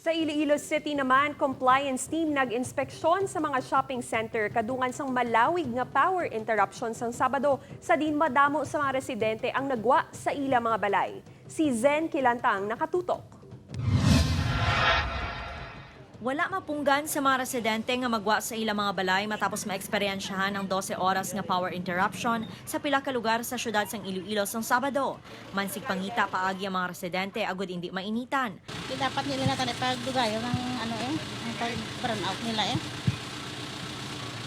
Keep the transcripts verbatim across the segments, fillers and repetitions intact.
Sa Iloilo City naman, compliance team nag-inspeksyon sa mga shopping center kadungan sang malawig nga power interruption sang Sabado, sa diin madamo sa mga residente ang nagwa sa ila mga balay. Si Zen Kilantang nakatutok. Wala mapunggan sa mga residente nga magwa sa ilang mga balay matapos maeksperiensyahan ang dose oras nga power interruption sa pila ka lugar sa siyudad sang Iloilo sang Sabado. Mansig pangita paagi ang mga residente agud indi mainitan. Di dapat nila na tani pagdugayon ang ano eh, ang pag-brownout nila eh.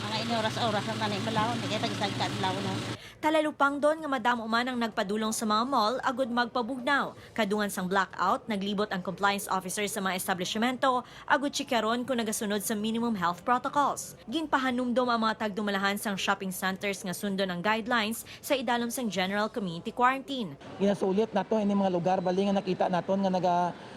Mga ini oras-oras ang tani balaw, hindi kaya pag-isag ka adlaw, no? Talalupangdon nga madamo man ang nagpadulong sa mga mall agud magpabugnaw. Kadungan sang blackout, naglibot ang compliance officer sa mga establishmento agud tsikyaron kung nagasunod sa minimum health protocols. Ginpahanumdom ang mga tagdumalahan sang shopping centers nga sundon ang guidelines sa idalom sang general community quarantine. Ginasulit nato ini mga lugar bali nga nakita naton nga naga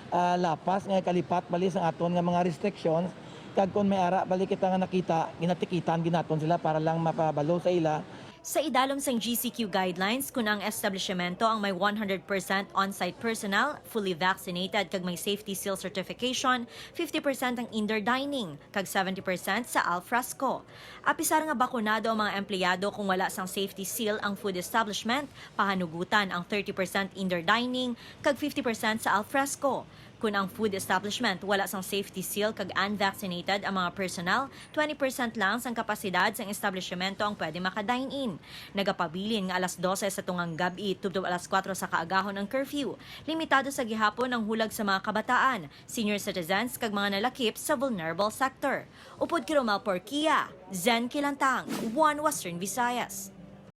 ah, lapas nga kalipat bali sang aton nga mga restrictions, kag kon may ara bali kita nga nakita, ginatikitan gid naton sila para lang mapabalo sa ila. Sa idalom sang G C Q guidelines, kun ang establishmento ang may one hundred percent on-site personnel, fully vaccinated kag may safety seal certification, fifty percent ang indoor dining, kag seventy percent sa al fresco. Apisar nga bakunado ang mga empleyado, kung wala sang safety seal ang food establishment, pahanugutan ang thirty percent indoor dining kag fifty percent sa al fresco. Kun ang food establishment wala sang safety seal kag unvaccinated ang mga personnel, twenty percent lang sang kapasidad sang establishmento ang pwede maka-dine-in. Nagapabilin nga alas dose sa tungang gab-i tubtob alas kuwatro sa kaagahon ang curfew. Limitado sa gihapon ang hulag sa mga kabataan, senior citizens kag mga nalakip sa vulnerable sector. Upod kay Romel Porquia, Zen Kilantang, One Western Visayas.